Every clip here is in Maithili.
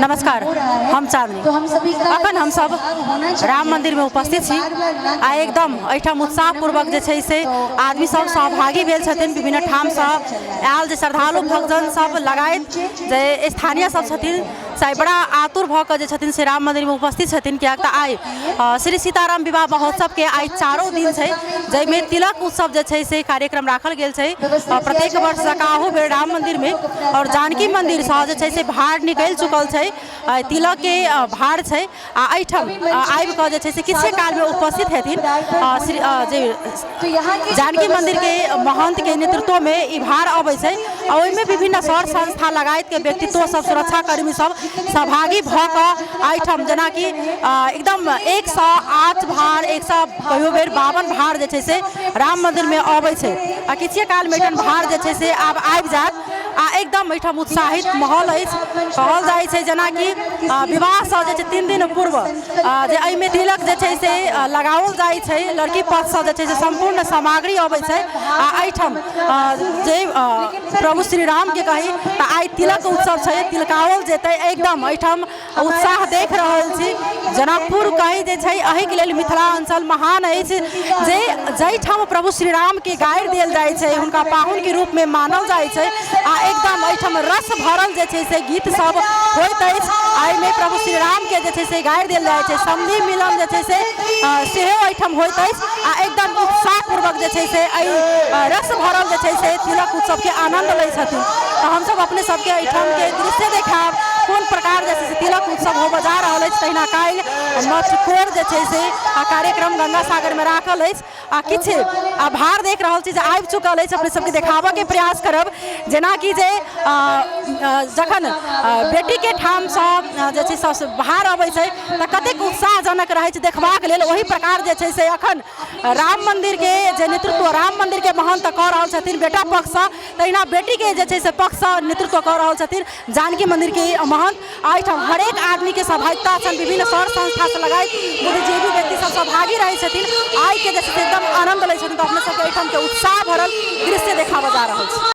नमस्कार, हम चांदनी। अखन हमसब राम मंदिर में उपस्थित छी आ एकदम एहिठाम उत्साहपूर्वक जे छै से आदमी सब सहभागी भेल छथिन। विभिन्न ठामसँ आयल जे श्रद्धालु भक्तजन सब लगायत जे स्थानीय सब छथिन से बड़ा आतुर भऽ कऽ जे छथिन से राम मंदिरमे उपस्थित छथिन, किएक तऽ आइ श्री सीताराम विवाह महोत्सवके आइ चारो दिन छै, जाहिमे तिलक उत्सव जे छै से कार्यक्रम राखल गेल छै प्रत्येक वर्ष जकाँ अहू बेर राम मन्दिरमे। आओर जानकी मन्दिरसँ जे छै से भार निकलि चुकल छै, तिलकके भार छै आ एहिठाम आबि कऽ जे छै से किछे कालमे उपस्थित हेथिन। श्री जे जानकी मन्दिरके महन्थके नेतृत्वमे ई भार अबै छै आ ओहिमे विभिन्न सर संस्था लगायतके व्यक्तित्व सब, सुरक्षाकर्मी सब सहभागी भऽ कऽ एहिठाम जेनाकि एकदम 108 भार, 100 कहियो बेर 52 भार जे छै से राम मन्दिरमे अबै छै आ किछुए कालमे एहिठाम भार जे छै से आब आबि जायत आ एकदम एहिठाम उत्साहित माहौल अछि। कहल जाइ छै जेनाकि विवाहसँ जे छै 3 दिन पूर्व जे एहिमे तिलक जे छै से लगाओल जाइ छै, लड़की पक्षसँ जे छै से सम्पूर्ण सामग्री अबै छै आ एहिठाम जे प्रभु श्री रामके कही तऽ आइ तिलक उत्सव छै, तिलकाओल जेतै। एकदम एहिठाम उत्साह देख रहल छी। जनकपुर कही जे छै एहिके लेल मिथिला अञ्चल महान अछि जे जाहिठाम प्रभु श्री रामके गारि देल जाइ छै, हुनका पाहुनके रूपमे मानल जाइ छै आ एकदम एहिठाम रस भरल जे छै से गीत सब होइत अछि। एहिमे प्रभु श्री रामके जे छै से गारि देल जाइ छै, समधि मिलन जे छै से सेहो एहिठाम होइत अछि आ एकदम उत्साहपूर्वक जे छै से एहि रस भरल जे छै से तिलक उत्सवके आनन्द लै छथिन। तऽ हमसब अपने सबके एहिठामके दृश्य देखायब कोन प्रकार जे छै से तिलक उत्सव होबऽ जा रहल अछि। तहिना काल्हि मटकोर जे छै से कार्यक्रम गंगा सागरमे राखल अछि आ किछु आभार देख रहल छी जे आबि चुकल अछि। अपने सबके देखाबऽके प्रयास करब जेनाकि जे जखन बेटीके ठामसँ जे छै से भार अबै छै तऽ कतेक उत्साहजनक रहै छै देखबाक लेल। ओही प्रकार जे छै से अखन राम मन्दिरके जे नेतृत्व राम मन्दिरके महन्त कऽ रहल छथिन बेटा पक्षसँ, तहिना बेटीके जे छै से पक्षसँ नेतृत्व कऽ रहल छथिन जानकी मन्दिरके महन्त। एहिठाम हरेक आदमीके सहभागिता छनि, विभिन्न सर संस्थासँ लगाइत बुद्धिजीवी व्यक्ति सब सहभागी रहै छथिन। आइके जे छै से एकदम आनन्द लै छथिन। तऽ अपने सबके एहिठामके उत्साह भरल दृश्य देखाबऽ जा रहल छै।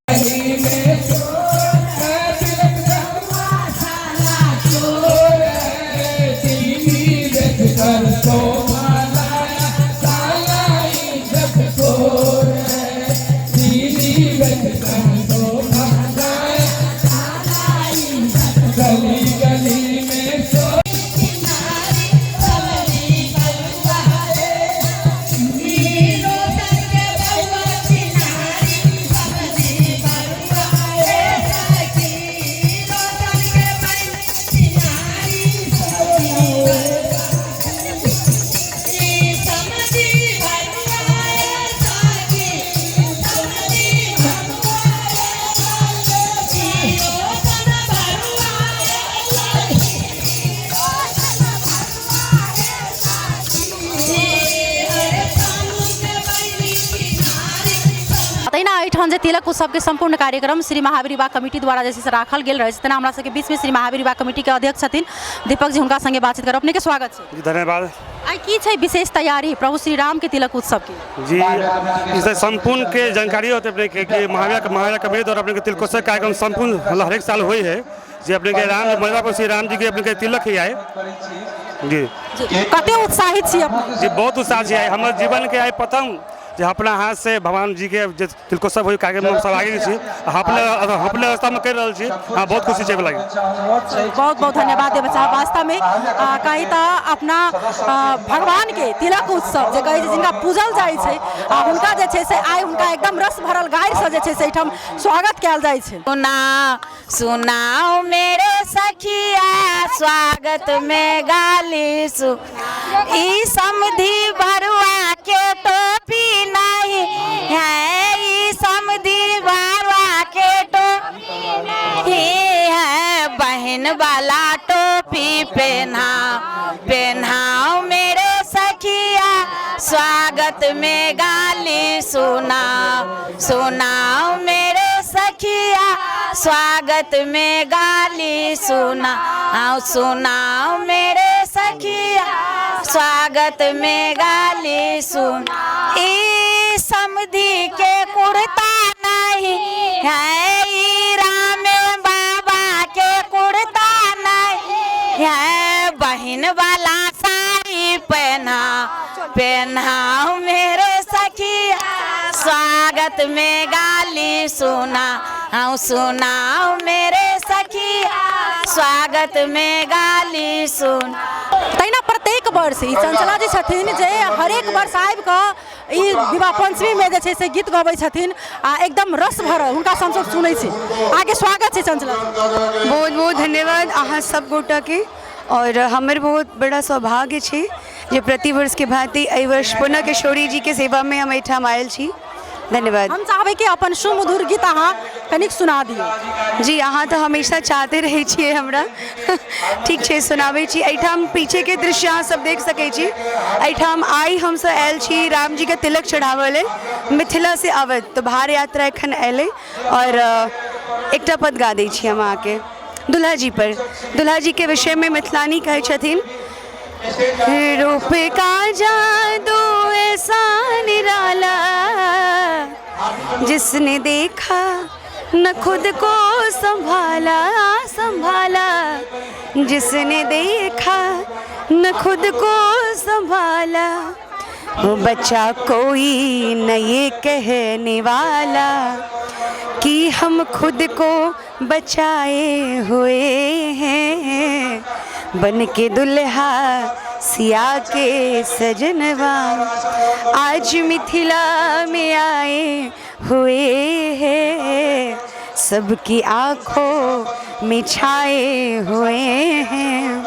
तहिना एहिठाम जे तिलक उत्सवके सम्पूर्ण कार्यक्रम श्री महावीर विवाह कमिटी द्वारा जे छै से राखल गेल रहै छै, तेना हमरा सबके बीचमे श्री महावीर विवाह कमिटीके अध्यक्ष छथिन दीपक जी, हुनका संगे बातचीत करब। अपनेके स्वागत छै। जी धन्यवाद। आइ की छै विशेष तैयारी प्रभु श्री राम के तिलक उत्सव के? जी, इसे संपूर्ण के जानकारी होते अपने के कि महावीर महावीर कमेटी द्वारा अपने के तिलकोत्सव कार्यक्रम संपूर्ण मतलब हरेक साल हुई है जे अपने के राम मजबा पर श्री राम जी के अपने के तिलक ही आए। जी जी, कते उत्साहित छी अपने? जी बहुत उत्साह छी। आइ हमर जीवन के आइ प्रथम जे अपना हाथ से भगवान जी के जे तिलकोत्सव होई कार्यक्रम हम सहभागी छी, अपने अपने अवस्था में कर रहल छी। हाँ, बहुत खुशी छै लागे। बहुत बहुत धन्यवाद देबै चाहब। वास्तवमे कही तऽ अपना भगवान के तिलक उत्सव जे कहै छै, जिनका पूजल जाइ छै आ हुनका जे छै से आइ हुनका एकदम रस भरल गारिसँ जे छै से एहिठाम स्वागत कयल जाइ छै। सुना सुनाओ मेरे सखिया स्वागत में गाली सु ई समधि भरुआ के टोपी नहीं है, ई समधि भरुआ के टोपी नहीं है, बहन वाला टोपी पहना पहनाओ मेरे सखिया स्वागत में गाली सुनाओ सुनाओ मेरे सखिया स्वागत में गाली सुनाओ सुनाओ मेरे सखिया स्वागत में गाली सुन ई समधि के कुर्ता नहीं है, ई राम बाबा के कुर्ता नहीं पहनाओ मेरे सखिया, स्वागत में गाली सुना आऊँ, सुनाओ मेरे सखिया, स्वागत में गाली सुन। तहिना प्रत्येक वर्ष ई चंचला जी छथिन जे हरेक वर्ष आबि कऽ ई विवाह पंचमीमे जे छै से गीत गबै छथिन आ एकदम रस भरल हुनका से हमसब सुनै छी। अहाँके स्वागत छै चंचला जी। बहुत बहुत धन्यवाद अहाँ सब गोटाके और हमर बहुत बड़ा सौभाग्य छै जे प्रतिवर्षके भांति एहि वर्ष पुनः किशोरी जीके सेवामे हम एहिठाम आयल छी। धन्यवाद। हम चाहबै कि अपन सुमधुर गीत अहाँ कनिक सुना दियौ। जी, अहाँ तऽ हमेशा चाहते रहै छियै हमरा। ठीक छै, सुनाबै छी। एहिठाम पीछेके दृश्य अहाँ सब देख सकै छी। एहिठाम आइ हमसब आयल छी रामजीके तिलक चढ़ाबऽ लेल मिथिलासँ अवध, तऽ भार यात्रा एखन अयलै आओर एकटा पद गा दै छी हम अहाँके दुल्हा जी पर। दुल्हा जीके विषयमे मिथिलानी कहै छथिन, रूप का जादू ऐसा निराला, जिसने देखा न खुद को संभाला संभाला, जिसने देखा न खुद को संभाला, वो बच्चा कोई न ये कहने वाला कि हम खुद को बचाए हुए हैं, बन के दुल्हा सिया के सजनवा, आज मिथिला में आए हुए हैं, सबकी आँखों में छाए हुए हैं,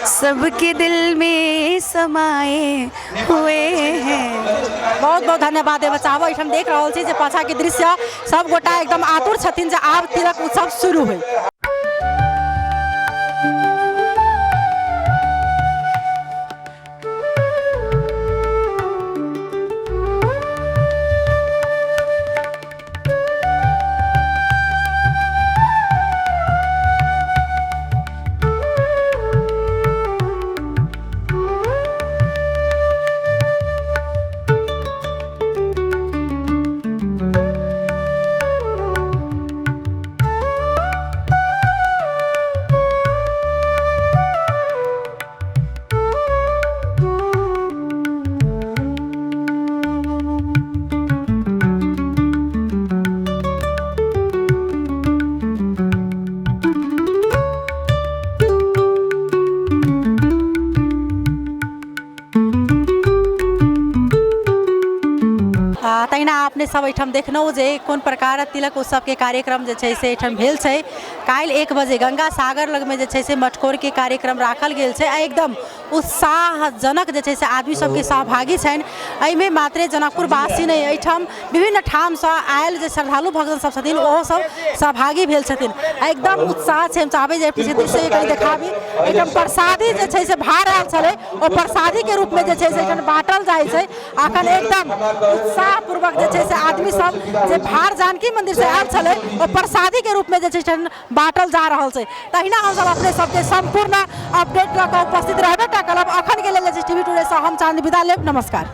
सबके दिल में समाए हुए हैं। बहुत बहुत धन्यवाद देबऽ चाहब। एहिठाम देख रहल छी जे पाछाके दृश्य सब गोटा एकदम आतुर छथिन जे आब तिलक उत्सव शुरू होइ। तहिना अपने सब एहिठाम देखलहुँ जे कोन प्रकार तिलक उत्सवके कार्यक्रम जे छै से एहिठाम भेल छै। काल्हि 1 बजे गंगा सागर लगमे जे छै से मटकोरके कार्यक्रम राखल गेल छै आ एकदम उत्साहजनक जे छै से आदमी सबके सहभागी छनि। एहिमे मात्रे जनकपुरवासी नहि, एहिठाम विभिन्न ठामसँ आयल जे श्रद्धालु भक्तजन सब छथिन ओहो सब सहभागी भेल छथिन। एकदम उत्साह छै। हम चाहबै जे पीछे दृश्य कनि देखाबी। एहिठाम प्रसादी जे छै से भार आयल छलै, ओ प्रसादीके रूपमे जे छै से एहिठाम बाँटल जाइ छै। अखन एकदम उत्साहपूर्वक जे छै से आदमी सब जे भार जानकी मंदिर से आयल छलै ओ प्रसादीके रूपमे जे छै से बाँटल जा रहल छै। तहिना हमसब अपने सबके सम्पूर्ण अपडेट लऽ कऽ उपस्थित रहबे टा करब। अखन के लेल जे टीवी टुडे से हम चाँद विदा लेब। नमस्कार।